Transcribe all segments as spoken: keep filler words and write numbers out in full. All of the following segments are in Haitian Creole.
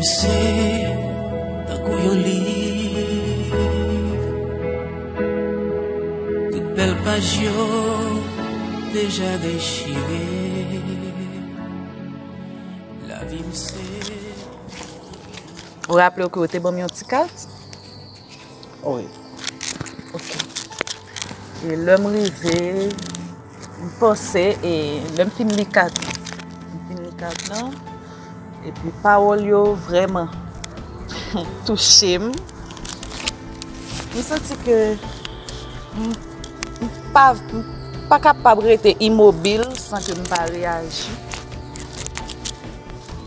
Se tankou yon liv, tout bèl paj yo deja dechire. Lavi m se Ou raple w ke w te ban m yon ti kat? Wi. Ok. E lè m rive, m panse, e lè m fin li kat, m fin li kat lan, epi pawòl yo vrèman touche m. M santi ke m, m pa, m pa kapab rete imobil san ke m pa reyaji.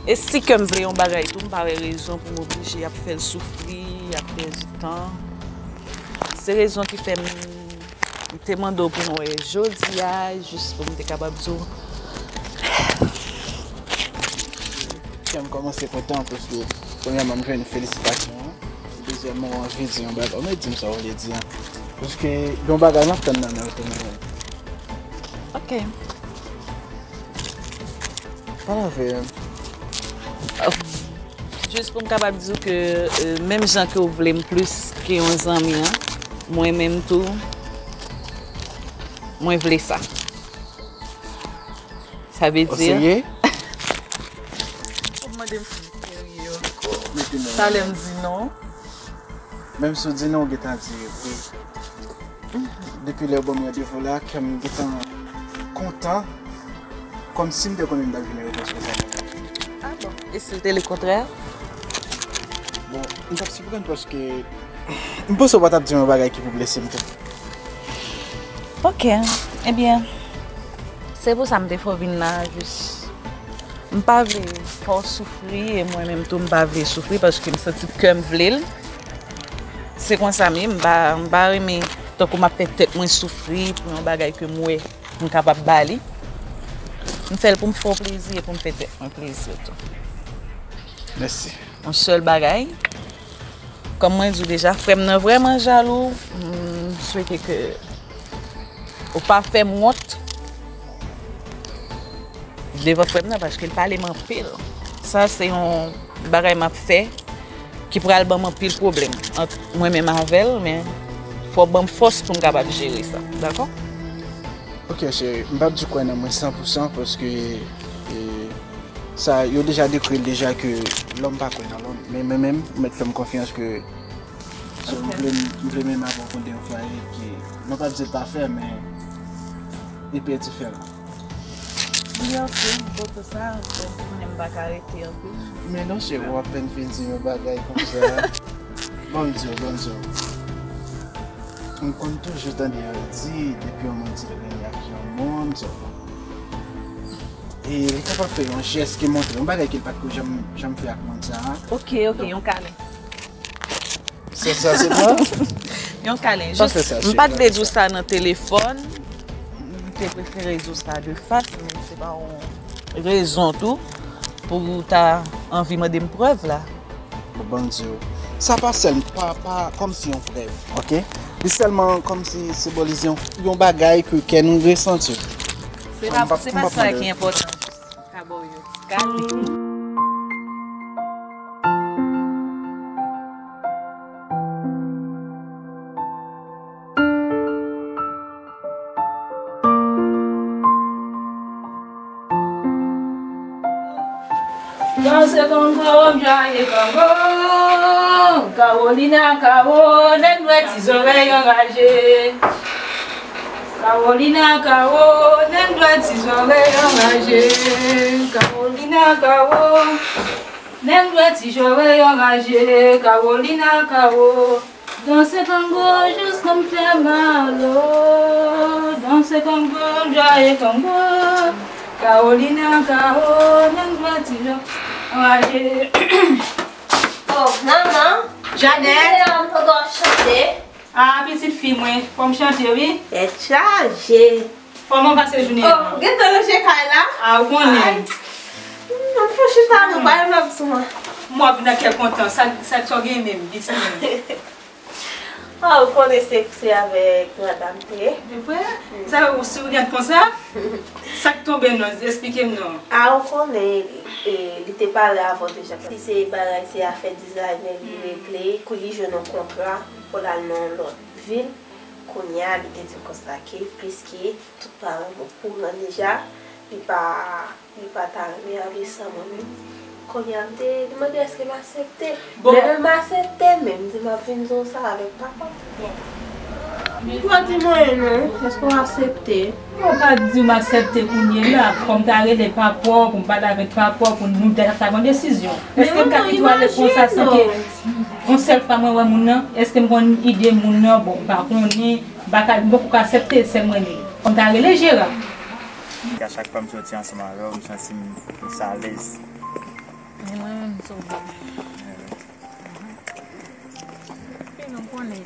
E si ke m vle yon bagay tou, m pa wè rezon pou m oblije ap fè l soufri, ap pèdi tan. Se rezon ki fè m, m te mande w pou mwen jodi a, jis pou m te kapab di w. Kè m kòmanse kontan paske, premyèman, m jwenn felisitasyon an. Dezyèmman, w anvi di yon bagay. Ou mèt di m sa w vle di an. Paske yon bagay m ap tann nan men w tou, men. Ok. Pale avè m. Jis pou m kapab di w ke, euh, menm jan ke w vle m plis ke yon zanmi an, mwen menm tou, mwen vle sa. Sa vle di, ou serye? Ou mande m si m serye ankò. Talè m di non. Menm si w di non, ou gentan di wi. Depi lè w ban m randevou la, kè m gentan kontan. Kòmsi m te konnen m t ap jwenn yon repons konsa. Ah bon? E si l te lekontrè? Bon, m t ap siprann paske m panse w pa t ap di m yon bagay ki pou blese m tou. Ok, ebyen, se pou sa m te fè w vin la, jis. M pa vle fè w soufri, e mwen menm tou, m pa vle soufri, paske m santi kè m vle l. Se konsa m ye, m pa, m pa renmen tankou m ap fè tèt mwen soufri pou yon bagay ke m wè m kapab ba li. M fè l pou m fè w plezi e pou m fè tèt mwen plezi tou. Mèsi. Yon sèl bagay, kòm mwen di w deja, frè m nan vrèman jalou. M swete ke ou pa fè m wont devan frè m nan, paske l pale m anpil. Sa se yon bagay m ap fè ki pral ban m anpil pwoblèm ant mwen menm avè l, men fò w ban m fòs pou m kapab jere sa, dakò? Ok, cheri, m p ap di w kwè nan mwen san pou san, paske, e, sa, yo deja dekri l deja ke lòm pa kwè nan lòm. Men mwen menm, ou mèt fè m konfyans ke, so, m vle, m vle menm avè w fonde yon fwaye ki, nou p ap di l pafè, men li pi diferan. Li anpil, m kontan sa, bon, m konnen m pa ka rete anpil. Men non, cheri, w apèn fin di yon bagay konsa. Ban m di w, ban m di w. M konn toujou tande yo di, depi yon moun di l renmen ak yon moun, so. E li kapab fè yon jès ki montre yon bagay ke l pa t ko janm, janm fè ak moun sa a. Ok, ok, yon kalen. Se sa, se pa? Yon kalen. Pa fè sa, cheri, pa fè sa. Jis, m pa t vle di w sa nan telefòn. M te prefere di w sa de fas, men se pa yon rezon tou pou w ta anvi mande m prèv la. Bon, ban m di w. Sa pa sèl, pa, pa kòmsi yon prèv, ok? Li sèlman kòmsi senbolize yon, yon bagay ke kè nou resanti. Se pa, se pa sa ki enpòtan. Ka ba w yon ti kale. Danse kongo, byaye kongo. Carolina Kawo, nèg nwè ti zòrèy anraje. Carolina Kawo, nèg nwè ti zòrèy anraje. Carolina Kawo, nèg nwè ti zòrèy anraje. Carolina Kawo. Danse kongo jis nan m fè mal o. Danse kongo, byaye kongo. Carolina Kawo, nèg nwè ti zòrèy anraje. Oh, manman. Janèt. Mwen la, m poko chante. Ah, pitit fi mwen, fò m chante wi. Tèt chaje. Kòman w pase jounen an? Oh, gentan ranje kay la? Ah, ou konnen. Ay. Hmm, m fè chita nou, bay love sou mwen. M wè w vin nan kè kontan. Sa, sa, sa w gen menm, pitit mwen? Ah, ou konnen se, se avèk madanm te. E vre? Sa ou si ou gen konsa? Sa k tonbe non? Esplike m non. Ah, ou konnen, e, li te pale avè w deja. Li se bagay, se afè dizaynen li regle, kou li jwenn yon kontra pou l al nan yon lòt vil. Kounye a, li te di konsa ke, piske tout paran m okouran deja, li pa, li pa ta renmen anvi san mwen menm. Kounye a, m te, li mande èske m aksepte. Bon. Lè m aksepte, men m di m ap vin di w sa avèk papa. Bon. Ou pa di mwen non, èske w aksepte? Ou pa di m aksepte kounye la. Fò m ta rele papa w, pou m pale avèk papa w, pou nou ta, ta pran desizyon. Èske m ka kite w ale konsa san ke yon sèl fwa mwen wè moun nan? Èske m konn ide moun nan? Bon, m pa konnen. M pa ka, m poko ka aksepte, sèl mwen li. Fò m ta rele Jera. A chak fwa m soti ansanm avè w, m santi m, m plis alèz. Men mwen menm, m sove. Epi nou konnen,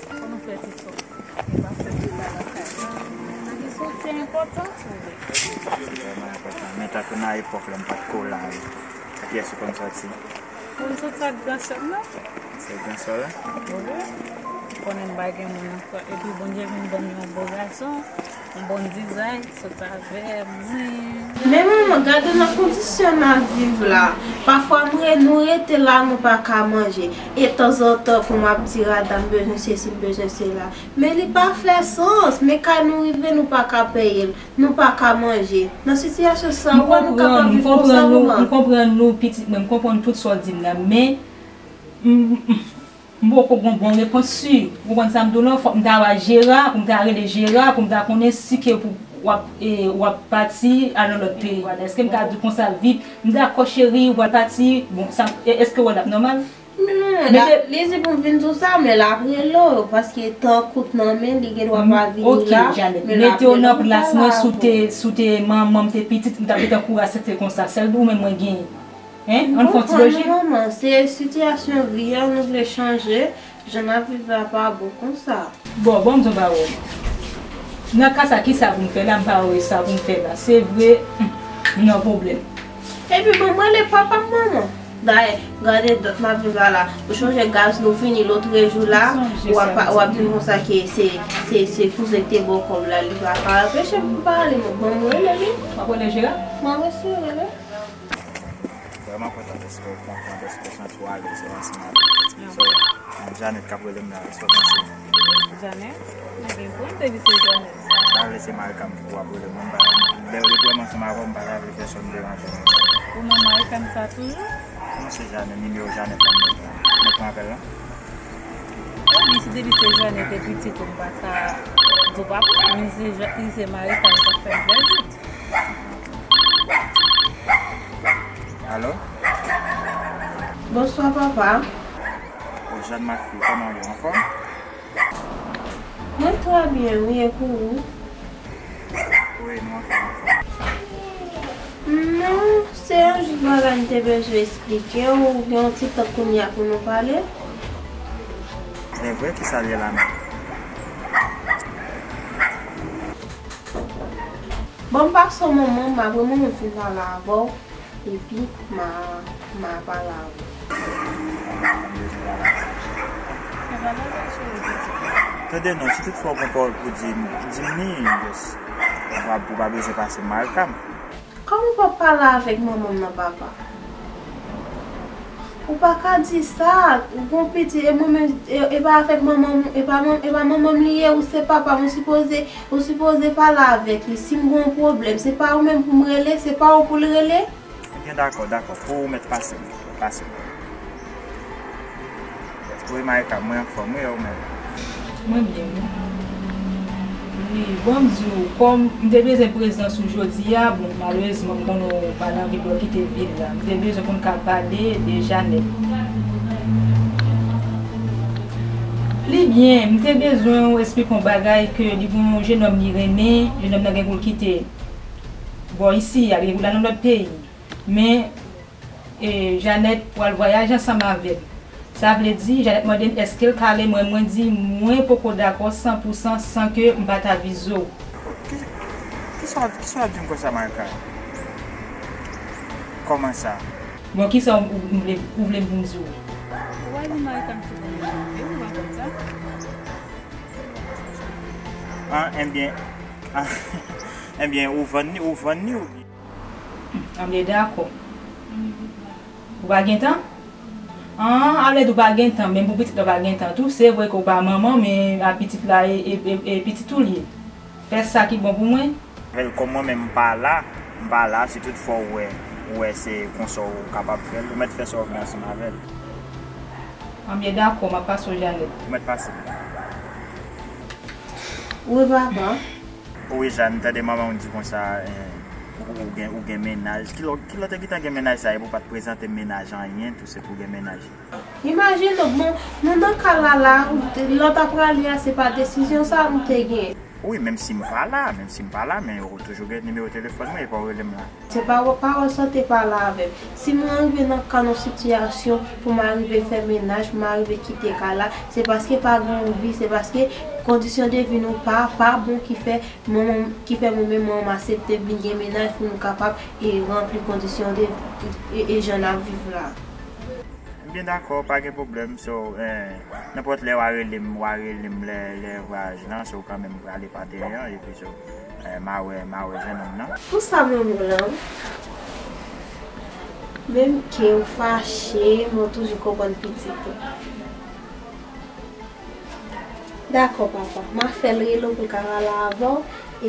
fò nou fè ti sòti. E pa fè ti bagay lakay la. Nan ki sòti enpòtan, sove. Vrèman enpòtan. Men tankou nan epòk la, m pa t ko la, wi. Ak kiyès ou konn sòti? Moun sot sa gran sè m nan. Se gran sè w la? Wi. Ou konnen m pa gen moun ankò. Epi Bondye vin ban m yon bon gason, yon bon dizay, sot avè mwen. Men manman, gade nan kondisyon n ap viv la. Pafwa m re-, nou rete la, nou pa ka manje. E tanzantan, pou m ap di Rada m bezwen sesi, m bezwen sela. Men li pa fè sans. Men kay nou rive, nou pa ka peye l. Nou pa ka manje. Nan sitiyasyon sa, ou kwè nou kapab viv konsa, manman? M konprann nou, pitit mwen, m konprann tout sa w di m nan, men m, m, m poko gon bon repons si. Ou konprann sa m di w lan? Fòk m ta wè Jera, pou m ta rele Jera, pou m ta konnen si ke pou w ap, e, w ap pati al nan lòt peyi. Èske m ka di w konsa vit, m dakò cheri, w ap pati, bon, sa, e, èske w wè l ap nòmal? Men manman, la, li di pou m vin di w sa, men l ap rele w, paske tan kout nan men, li gen dwa pa vini la, men l ap rele w pou pale avè w. Ok, Janet, mete w nan plas mwen, si w te, si w te manman m, te pitit, m t ap gentan kouri aksepte konsa. Sèl ou menm mwen genyen. Hein? Ann fè yon ti loji. M konprann ou, manman, se sitiyasyon vi a, nou vle chanje, jan n ap viv la pa bon konsa. Bon, bon, m di w yon pawòl. Nan ka sa, kisa pou m fè la? M pa wè sa pou m fè la. Se vre, m nan pwoblèm. Epi bon, m rele papa m, manman. Dayè, gade dat m ap viv la la. Ou chonje gaz nou fini lotrejou la, w ap, w ap di m konsa ke se, se, se kouzen k te ba w kòb la, li pa ka anpeche m pale, men bon, m rele li. W ap rele Jera? M ap eseye rele. Vrèman kontan dèske w kontan, dèske w santi w alèz ansanm avèk pitit. So, Janet k ap rele m la, èske w panse? Janet? Ebyen, pou m te di se Janet. M pa vle se Marika m ki pou ap rele m. M pa, lè w te pran m ansanm avè w, m pa ta vle pèsonn deranje w. Ou nan Marika m sa toujou? Non, se Janet, nimewo Janet la m mete la. Mwen pran apèl la. Ebyen, si depi se Janet e pitit ou, m pa ka di w papa, men si se Ja-, si se Marika, li t ap fè m plèzi. Alo? Bonswa, papa. O, Jeanne, ma fille, kòman w ye? Anfòm? Mwen trè byen, wi, e pou ou? Wi, nou anfòm, anfòm. Non, se yon jis bagay m te bezwen eksplike w. Ou gen yon ti tan kounye a pou nou pale? Evre, kisa l ye la menm? Bon, m pase w manman m, apre manman m fin pale avè w, epi m a, m a pale avè w. Tande non, si tout fwa w gen pawòl pou di m, di m li, yes. Ou pa, ou pa bezwen pase m Marika m. Kòman w p ap pale avèk manman m nan, papa? Ou pa ka di sa, ou gon pitit, e mwen menm, e, e pa avèk manman m, e pa man-, e pa manman m li ye, ou se papa m, ou sipoze, ou sipoze pale avèk li. Si m gon pwoblèm, se pa ou menm pou m rele, se pa ou pou l rele? Ebyen, dakò, dakò, pou ou mèt pase m, pase m. Wi, Marika, mwen anfòm, wi, e ou menm? Mwen byen, wi. Wi, bon, m di w, kòm m te bezwen prezans ou jodi a, bon, malerezman, m konnen w pa nan vi pou w kite vil la. M te bezwen pou n ka pale de Janet. Li byen, m te bezwen w eksplike yon bagay ke li gon yon jenòm li renmen, jenòm nan gen pou l kite bò isi a, li gen pou l al nan lòt peyi. Men, e, Janet pral vwayaje ansanm avè m. Sa vle di, Janet mande m èske l ka renmen mwen, mwen di mwen poko dakò san pou san san ke m pa ta avize w. Ki, kisa, kisa w ap di m konsa, Marika? Kòman sa? Bon, kisa w, ou, ou vle, ou vle m pou m di w? Ou wè Li mare kann sou mwen, ou pa konn sa? Ah, ebyen, ah, ebyen, ou vann li, ou vann li oubyen? Ann, dakò. Ou pa gen tan? An, alè ou pa gen tan, menm pou pitit la ou pa gen tan tou. Se vre ke ou pa manman, men a pitit la e, e, e, e pitit ou li ye. Fè sa ki bon pou mwen. Avè l, kòm mwen menm m pa la, m pa la, si toutfwa ou wè, ou wè se konsa ou kapab fè l, ou mèt fè sa ou vle ansanm avè l. Ann, dakò, m ap pase w Janèt. Ou mèt pase. Wi, papa. Wi, Jàn, m tande manman w di konsa, eh, ou, ou gen, ou gen mennaj. Kilè, kilè w te gentan gen mennaj sa, epi w pa t prezante m mennaj anyen, tou se pou w gen mennaj. Imajine w, bon, nou nan ka la la, lè w ta prale a, se pa desizyon sa nou te gen. Wi, menm si m pa la, menm si m pa la, men ou toujou gen nimewo telefòn mwen, epi w rele m la. Se pa, pawòl sa w te pale avè m. Si mwen rive nan ka nan sitiyasyon pou m arive fè mennaj, pou m arive kite kay la, se paske pa gen anvi, se paske kondisyon de vi nou pa, pa bon ki fè mwen, ki fè mwen menm mwen m aksepte vin gen mennaj pou nou kapab e ranpli kondisyon de e, e jan n ap viv la. M byen dakò, pa gen pwoblèm. So, eh, nenpòt lè w a rele m, w a rele m lè, lè vwayaj lan, so kanmenm m prale pa dèyè an, epi so, eh, m a wè, m a wè jennonm nan. Pou sa menm ou la, menm ke w fache, men w toujou konprann pitit ou. Dakò, papa. M a fè l rele w pou l ka pale avè w,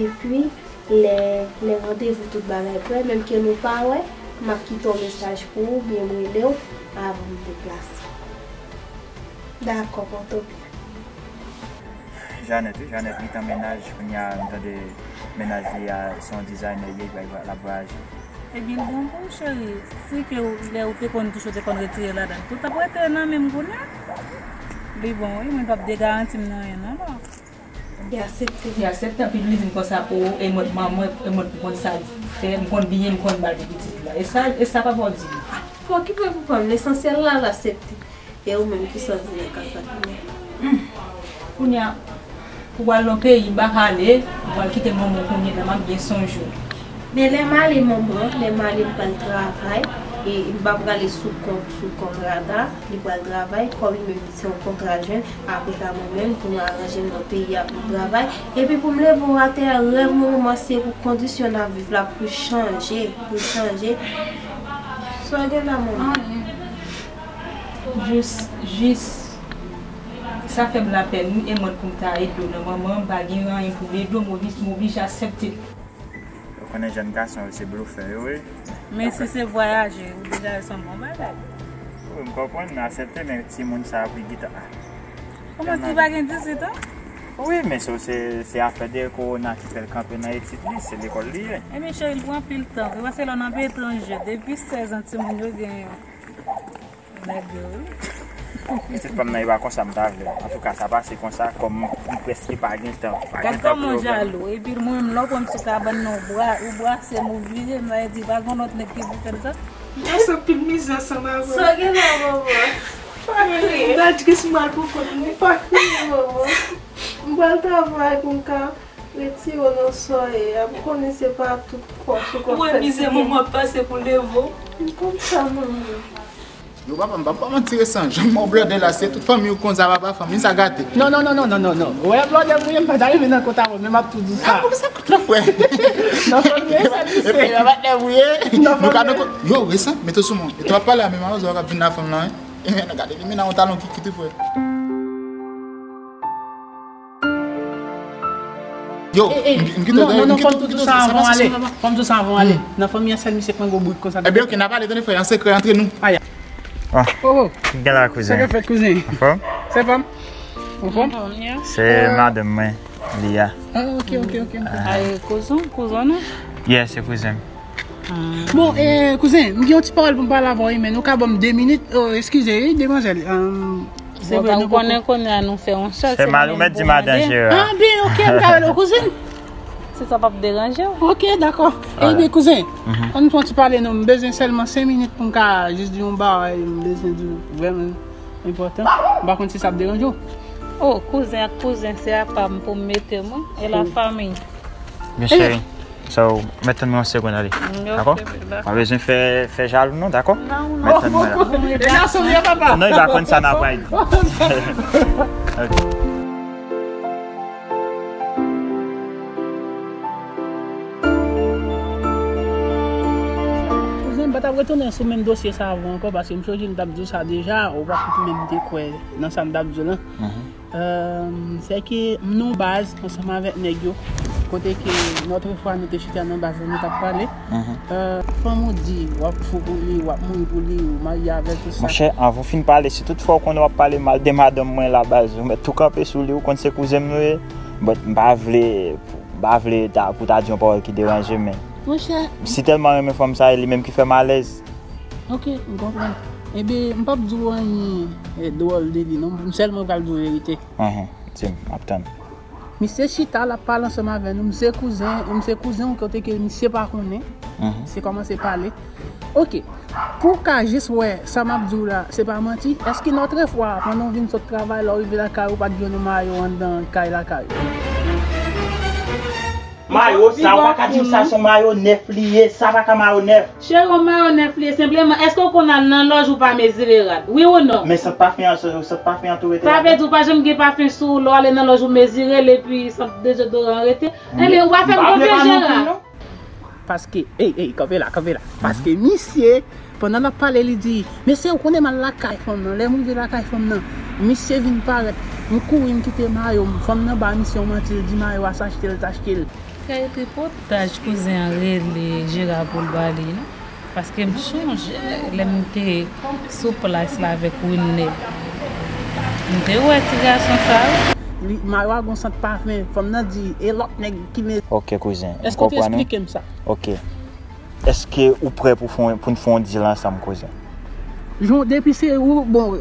epi lè, lè randevou tout bagay prè, menm ke nou pa wè, m ap kite yon mesaj pou ou, oubyen m rele w avan m deplase. Dakò, pòtoprens. Janèt, wi, Janèt gentan mennaj, kounye a m tande mennaj li a se yon dizayner li ye, l ap vwayaje. Ebyen, l bon pou ou, cheri. Si ke w, lè ou te konn touche, ou te konn retire ladan l, tout ap rete nan men m kounye a. Li bon, wi, mwen p ap degaranti m nan anyen, non, non. Li aksepte. Li aksepte, anpi li di m konsa pou ou, e mwen, manman, e mwen, m konn sa l fè, m konn byen, m konn ba l pou pitit la. E sa, e sa papa w di m. Pa okipe pou pa m, lesansyèl la, l aksepte. E ou menm, kisa w di nan ka sa kounye a? Hmm. Kounye a, pou w al nan peyi, m pa ka ale, ou pral kite manman w kounye a, m ap byen sonje w. Men lè m ale manman, lè m ale m pral travay, e m pa prale sou kont, sou kont Rada, li pral travay, kòm li menm li se yon kontra jèn, apre sa mwen menm pou m aranje m nan peyi a pou m travay, epi pou m leve w atè, rèv mwen manman se pou kondisyon n ap viv la pou chanje, pou chanje. Sa w gen la manman? Anyen. Jis, jis, sa fè m lapèn, wi, e mwen pou m ta ede w nan manman, m pa gen anyen pou m ede w, m oblije, m oblije aksepte. Ou konnen jèn gason yo se blofè yo ye. Men si se vwayaje, ou deja wè se yon bon bagay. Wi, m konprann, m aksepte, men timoun sa ap li gita. Kòman ki pa gen dizuit an? Wi, men se, se, se afè de kowona ki fè l kanpe nan etid li, se lekòl li ye. Ebyen, cheri, l pran anpil tan. Se paske lè w nan peyi etranje, depi sèz an timoun yo gen nèg yo, wi. Pitit fanm nan, e pa konsa m ta vle. Antouka, sa pase konsa, kòm m prèske pa gen tan. Pa gen tan pou yo wè m. Gad kòman w jalou. Epi mwen menm, lè w pran m sou kabann nan, ou bra-, ou brase m, ou vire m, sa vle di pa gen lòt nèg ki pou fè l sa. M pase anpil mizè ansanm avè w. Sa w gen la, manman? Pa kriye. M ta di ke si m al pou kont mwen, pa kriye, manman. M pral travay pou m ka retire w nan sa w ye a. M konnen se pa tout fòs ou konn fè. Ou wè mizè manman ap pase pou leve w. M konn sa, manman. Yo, papa, m p ap ba w manti, resan. Jan m wè w blòdè la, se tout fanmi w konn sa, papa, fanmi sa gate. Non, non, non. Ou wè blòdè m, wi, m pa ta renmen nan kont avè w, men m ap tou di sa. Ah, poukisa kout la, frè? Non, fanmi sa di se. Epi, epi, patnè m, wi. Non, fanmi. Yo, resan, mete w sou mwen. E w ap pale a men mawozo k ap vin la fanm lan, wi. E men, gade, li mennen yon talon ki kite, frè. Yo, eh, eh, m, m kite w, non, non, non, fò m tou di sa avan w ale. Fò m tou di sa avan w ale. Hmm. Nan fanmi an, sèl misye k pran gwo brik konsa. Ebyen, oke, n a pale, tande, frè, an sekrè antre nou. Aya. Ah. Oh, oh. Gen la, kouzen. Sa k ap fèt, kouzen? Anfòm? Se pa m? Anfòm? Se madanm mwen, Lia. Ah, oke, oke, oke, oke. Ah. Ay, kouzen, kouzen, non? Yeah, se kouzen m. Ah. Bon, eh, kouzen, m gen yon ti pawòl pou m pale avè w, wi, men nou ka ban m de minit. Oh, eskize, wi, demwazèl. Se vre, nou konnen kounye a nou fè yon sèl, se mwen menm pou mande. Se mal ou mèt di madan Jera. Ah, byen, oke, m ka rele w kouzin. Si sa p ap deranje w. Oke, dakò. Ebyen, kouzen, ann fè yon ti pale non, m bezwen sèlman senk minit pou m ka jis di yon bagay, m bezwen di w vrèman enpòtan. M pa konn si sa ap deranje w. Oh, kouzen ak kouzen, se apa m pou m mete m, wi. E la fanmi. Byen, cheri. So, mèt tann mwen yon segonn, ale. Dakò? Pa bezwen fè, fè jalou non, dakò? Mèt tann mwen la. E gason li ye, papa. Non, li pa konn sa n ap pral di. Ok. Kouzen, m pa t ap retounen sou menm dosye sa avè w ankò, paske m sonje m t ap di w sa deja, ou pa fout menm te kwè nan sa m t ap di w lan. Sèke m nan yon baz ansanm avèk nèg yo, kote ke lòt fwa nou te chita nan baz la, nou t ap pale. Fanm ou di w ap fou pou li, w ap mouri pou li, ou marye avè l, tout sa. Monchè, anvan w fin pale, si tout fwa w konnen w ap pale mal de madanm mwen la, baz, ou mèt tou kanpe sou li, ou konn se kouzen m nou ye. But m pa vle, m pa vle ta, pou ta di yon pawòl ki deranje m, men si tèlman renmen fanm sa, e li menm ki fè m alèz. Ok, m konprann. Ebyen, m p ap di w anyen dwòl de li non, m sèlman pral di w verite. Di m, m ap tann. Misye chita, l ap pale ansanm avè nou. Misye kouzen, misye kouzen yon kote ke misye pa konnen. Misye kòmanse pale. Ok. Pou w ka jis wè sa m ap di w la, se pa manti. Èske nan otrefwa, pandan w vin sot travay, lè w rive lakay, ou pa t jwenn yon mayo anndan kay lakay ou? Mayo sa, ou pa ka di m sa, se yon mayo nèf li ye, sa pa ka mayo nèf. Cheri, yon mayo nèf li ye, senpleman, èske w konn al nan lòj ou pa mezire rad? Wi ou non? Men sant pafen an, sant pafen an tou rete la. Sa vle di ou pa janm gen pafen sou ou, lè w ale nan lòj ou mezire l, epi sant dezodoran rete? Ebyen, ou pa fè m konfyans, Jera. Paske, ey, ey, kanpe la, kanpe la. Paske misye, pandan l ap pale, li di, "Mesye, ou konnen m al lakay fanm nan. Lè m rive lakay fanm nan, misye vin parèt. M kouri, m kite mayo m. Fanm nan ba misye yon manti, l di mayo a se achte l t achte l." Kay tripotaj kouzen an rele Jera pou l ba li, non? Paske m sonje lè m te sou plas la avèk Wilner. M te wè ti gason sa, wi. Li, mayo a gon sant pafen. Fanm nan di, e lòt nèg ki men. Ok, kouzen. M konprann ou. Èske w te esplike m sa? Ok. Èske ou prè pou fè, pou n fè yon deal ansanm, kouzen? Jon, depi se ou, bon,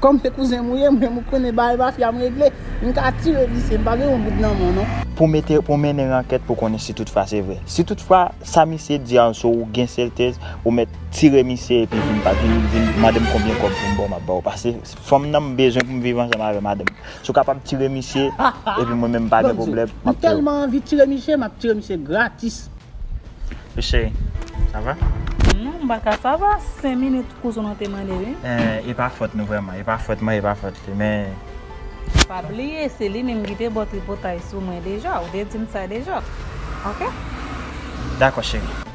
kòm se kouzen m ou ye, mwen, m konnen bagay mafya m regle, m ka tire misye, m pa gen yon goud nan men w, non. Pou mete, pou mennen ankèt pou konnen si toutfwa se vre. Si toutfwa sa misye di a sou ou gen sètèz, ou mèt tire misye epi vin pa, vin, vin mande m konbyen kòb pou m ba w, m ap ba w. Paske fanm nan m bezwen pou m viv ansanm avè madanm. Si w kapab tire misye, epi mwen menm m pa gen pwoblèm, m ap tire w. M tèlman anvi tire misye, m ap tire misye gratis. Wi, cheri, sa va? Non, m pa ka sa va. Senk minit kouzen w te mande, wi. Eh, e pa fòt nou vrèman, e pa fòt mwen, e pa fòt li, men. Pa bliye, se li menm ki te ba w tripotay sou mwen deja, ou te di m sa deja. Ok? Dakò, cheri.